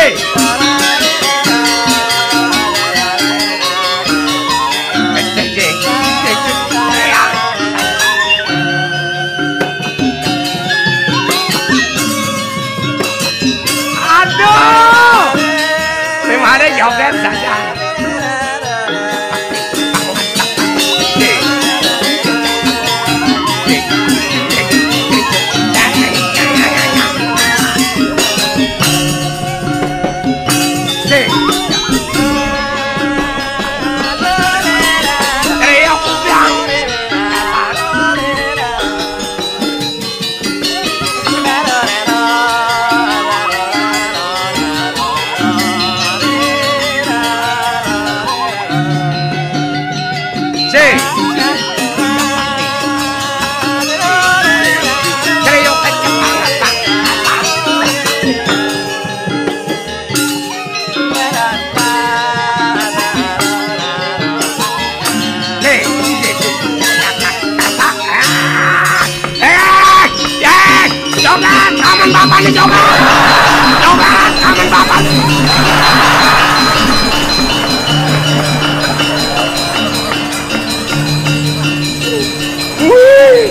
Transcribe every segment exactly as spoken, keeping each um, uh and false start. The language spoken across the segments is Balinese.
Aduh! Ini mana joget saja. Eh, eh, coba tangan bapak nih, coba. Coba tangan bapak. Wih.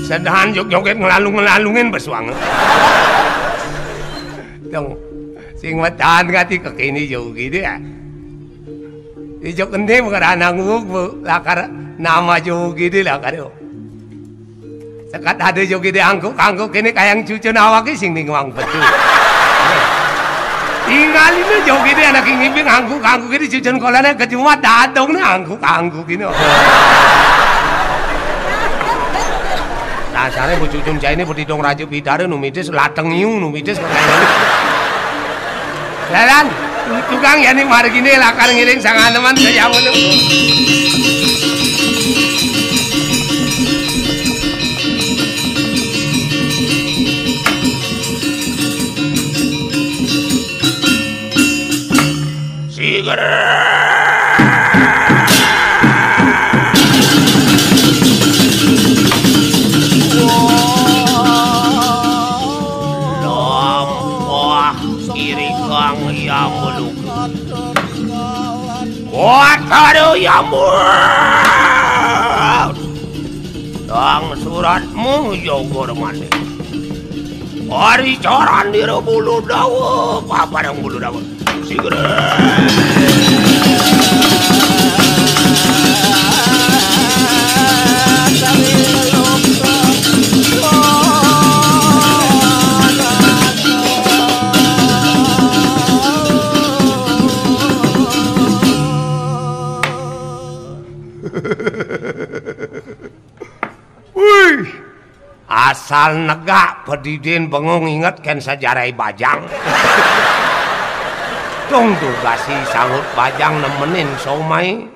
Sedahan jog-joget ngelalung-ngelalungin besuang. Dong, sing wetan kati kekini jog gede ya. Ijo kende mengkara nanggung, Bu. Lakar nama jog gede lakar yo. Sekat ada jog gede angkuk-angkuk kene kayang cucun awake sing ningwang betul. Ingalina jog gede anak ngibing angkuk-angkuk gede cucun kolane kejumat dadong ne angkuk-angkuk ini. Dasare bu cucun jaine bu didong raja bidara numitis lateng iu numitis. Lalan, tukang ya ning margine lakar ngiring sang aneman kaya ngono. Siger. Lampah kiri kang ya muluk. Kuat ada ya muluk. Dang suratmu jogor manik. Ari caran dira bulu dawa, papadang bulu dawa. Sigera. Wih. Asal negak pedidin bengong inget ken sejarah bajang. Tung tugasi sangut bajang nemenin somai.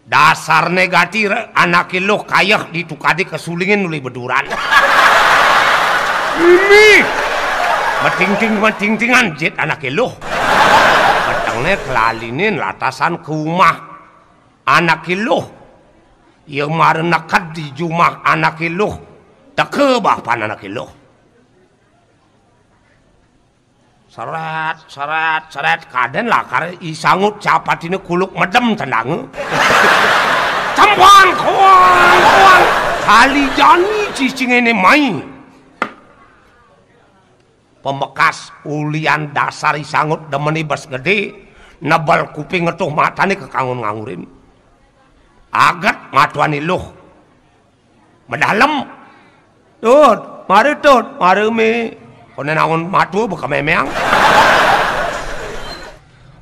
Dasarne gati re-, anake luh kayeh ditukadi kesulingin uli beduran. Ini metingting-metingtingan jit anake luh. Metengne kelalinin latasan ke umah anake luh. Ia mara neked di jumah anake luh. Teka bapan anake luh. Seret, seret, seret, kaden lakar I Sangut capatine kuluk medem tendanga. Cempang, kuang, kuang. Kali jani cicingene mai. Pemekas ulian dasar I Sangut demeni bes gede, nebel kuping ngetuh matane kekangun ngangurin. Aget matuan iluh. Medalem. Tut, mari Tut, mari Mi. Kone naon matu beka memeang.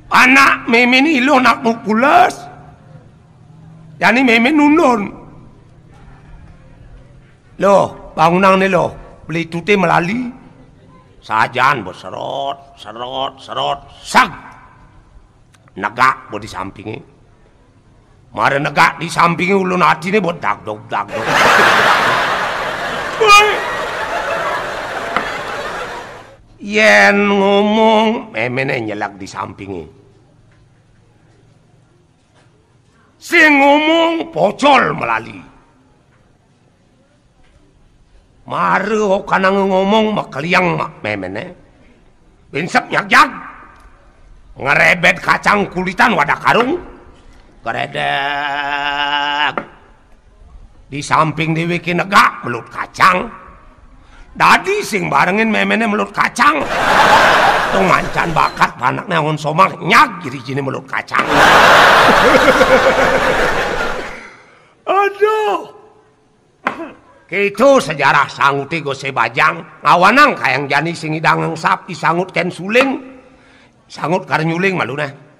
Anak Meme ni iluh nak mupules. Yani Meme nundun. Loh, bangunang ni loh. Beli tute melali. Sajan beserot, serot, serot, sag. Negak bo di sampinge. Mara negak di sampinge ulun atine bo dagdog, dagdog. Woi. Yen ngomong, Memene nyelag di sampinge. Sing ngomong pocol melali. Mara kana ngomong makeliang mak méméné. Binsep nyagjag. Ngerebet kacang kulitan wadah karung. Geredeg. Di samping déwéké negak melut kacang. Dadi sing barengin méméné melut kacang. Tung mancan bakat panakné angon somah nyag girijiné melut kacang. Aduh. Kéto sejarah sanguté Gosé Bajang, ngawanang kayang jani sing idang ngengsap i sangut kén suling. Sangut kar nyuling maluné.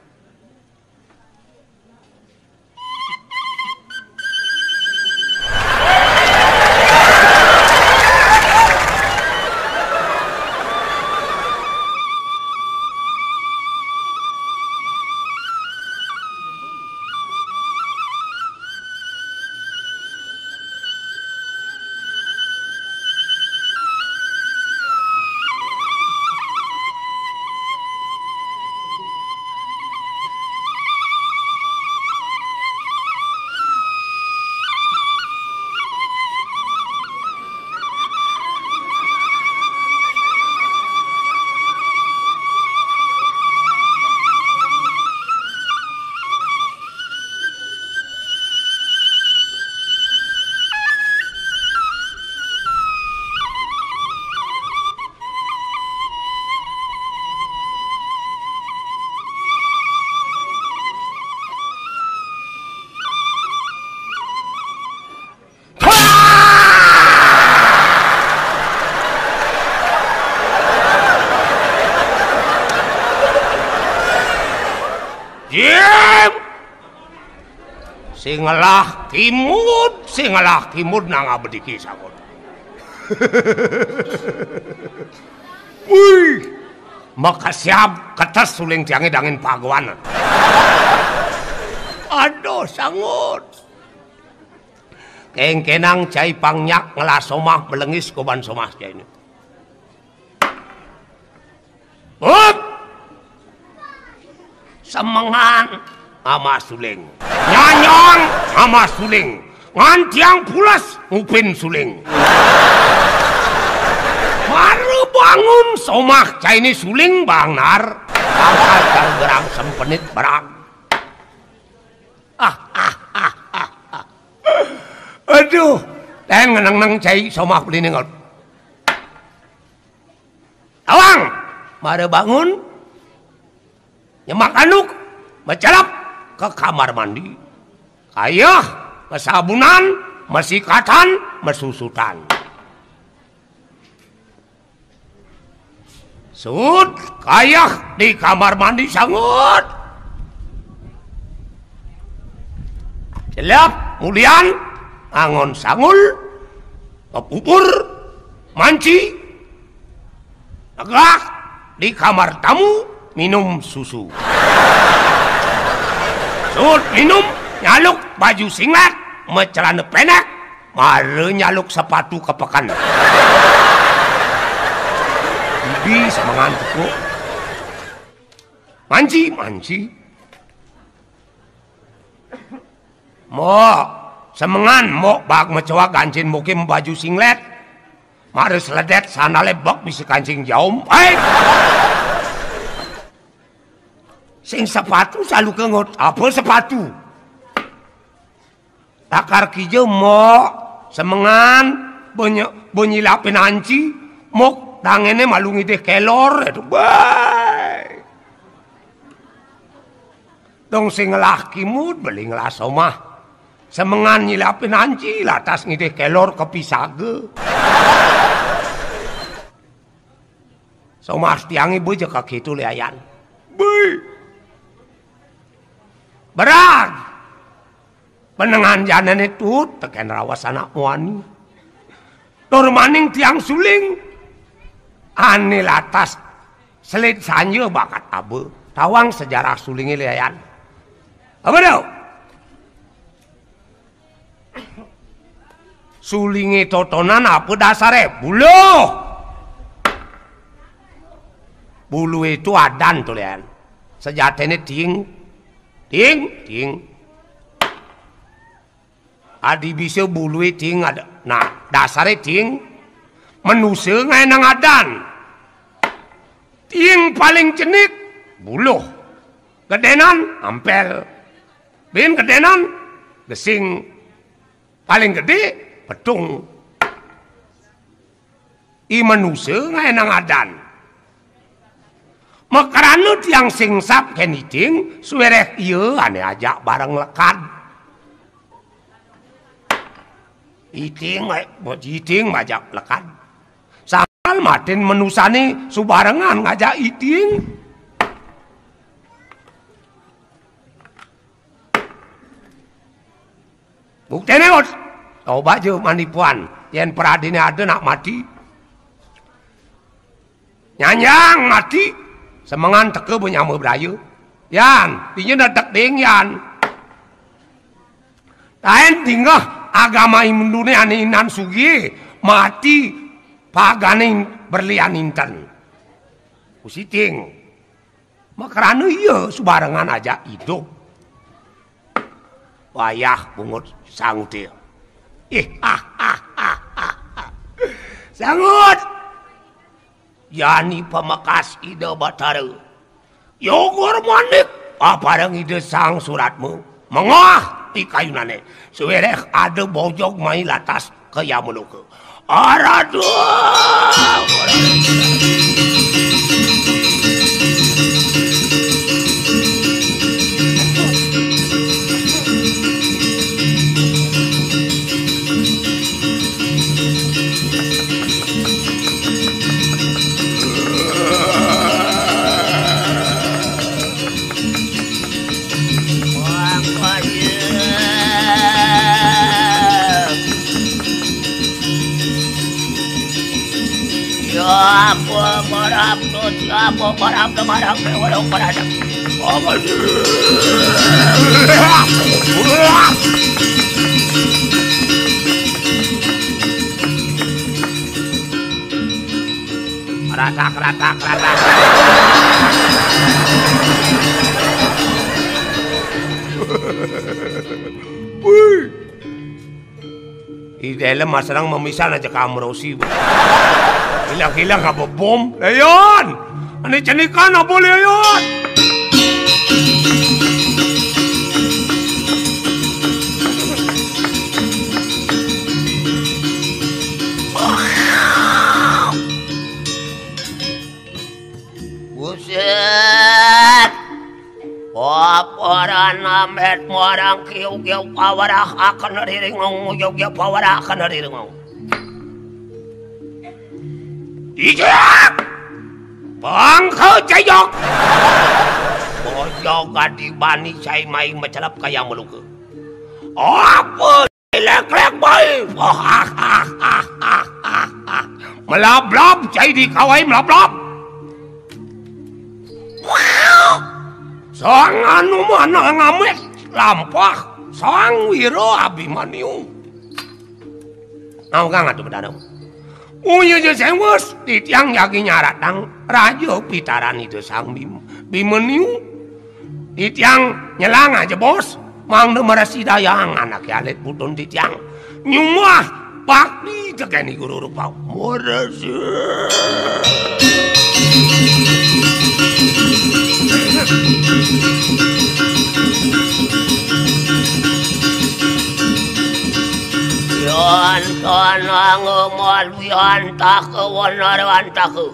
Jim! Sing ngelah kimud, sing ngelah kimud nang abediki sagut. Wih, makasiab ketes suling tiangé dangin pagoan. Aduh, sangut. Kéngkénang cai pangnyak ngelah somah melengis koban somah cainé. Up! Semengan ama suling. Nyanyang ama suling. Ngan tiang pules ngupin suling. Mara bangun somah cainé suling bangnar. Angkat gerang sempenit berag. Ah, ah, ah, ah, ah. Aduh, ten ngeneng-neng cai somah beliné ngot. Tawang, mara bangun, nyemak anduk, mecelep ka kamar mandi. Kayeh, mesabunan, mesikatan, mesusutan. Sut, kayeh di kamar mandi sangut. Celep, mulian, angon sangul, kepupur, manci, tegak, di kamar tamu, minum susu. Sut, minum, nyaluk, baju singlet, mecelana pendek, mara nyaluk sepatu kepeken. Bibi semengan tepuk. Manci, manci. Mok, semengan, mok bak mecoa gancin mukim baju singlet. Mara seledet sandalé bek bisi kancing jaum. Hei! Sing sepatu salu kengut. Apa sepatu? Takar kija mok, semengan, benye-, benyilapin anci, mok tangené malu ngidih kelor, aduh, bai. Dong sing ngelah kimud, beli ngelah somah. Semengan nyilapin anci, latas ngidih kelor kepisaga. Somah tiangé beja kakéto liayan. Beuh. Berag. Penengan janané tut tekén raos anak muani. Tur maning tiang suling. Ané latas selid sanja bakat aba. Tawang sejarah sulingé liayan. Apa to? Sulingé totonan apa dasaré? Buluh. Buluhé to adan to, Lén. Sejatiné ting. Ting, ting. Adi bisa buluhé ting ada. Nah, dasaré ting. Manusa ngaénang adan. Tiing paling cenik, buluh. Gedénan, ampél. Bin gedénan, gesing. Paling gedé, petung. I manusa ngaénang adan. Makrana tiang singsap kén Iting, suéréh ia ané ajak bareng lekad. Iting, eh, Iting majak lekad. Sangkal matin manusané subarengan ngajak Iting. Bukténé, Ot. Coba ja manipuan, yén pradéné ada nak mati. Nyanjang mati, semengan teka banyama braya. Yan, dinya netek ding, yan. Taén tingeh agama Hinduné ané inan sugih, mati pagané berlian inten. Usiting. Makrana ia subarengan ajak idup. Wayah bungut sanguté. Ih, ah, ah, ah, ah, ah. Sangut! Jani pamekas Ida Batara. Yogur manik, papareng Ida Sang Suratma. Mengah di kayunané. Suéréh ada bojog mai latas ka Yamaloka. Aradu! Siapa barang tu, siapa barang tu, barang tu, barang tu. Ratak, ratak, ratak. Wih. I dalem asrang mamisan aja ka Amrosi. Ilang-ilang apa bom? Leon! Ané cenikan apa, Leon? Buset! Paparan amét marang kiu-kiu pawarah akan riringung, kiu-kiu pawarah akan riringung. Dijak! Bangka jejak! Bojog adi bani cai mai macelep ka Yamaloka. Apa? Lék-lék baé. Melablab, cai dikawai melablab. Sang anu mana ngamét lampah, Sang Wira Abimanyu. Nah, kang atuh bedana. Uya ja sewes, titiang jagi nyaratang Raja Pitaran Ida Sang Bim-, Bimanyu. Titiang nyelang aja, Bos. Mangda maresi dayang anaké alit putun titiang. Nyumbah bakti tekén I Guru Rupa. Maresi. Yan tanang malwiantaka wanarantaka.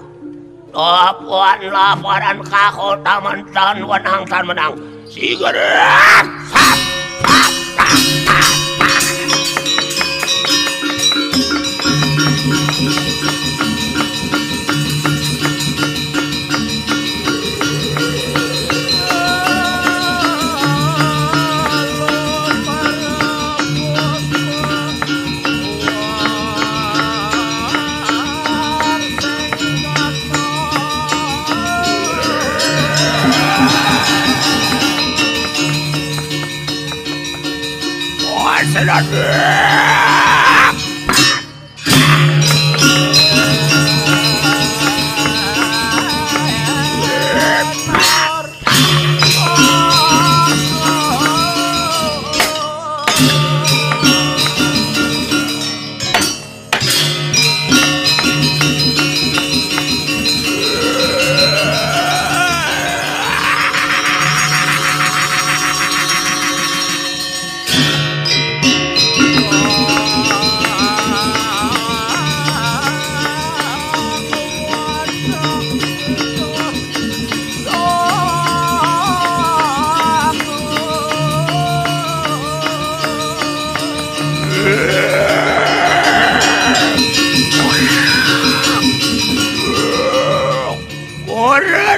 Lapan laparan kako taman tan wenang tan menang. Sigerak.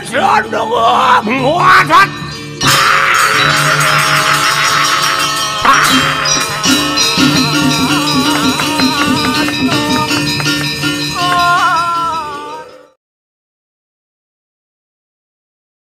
เชิญนกหัวทัด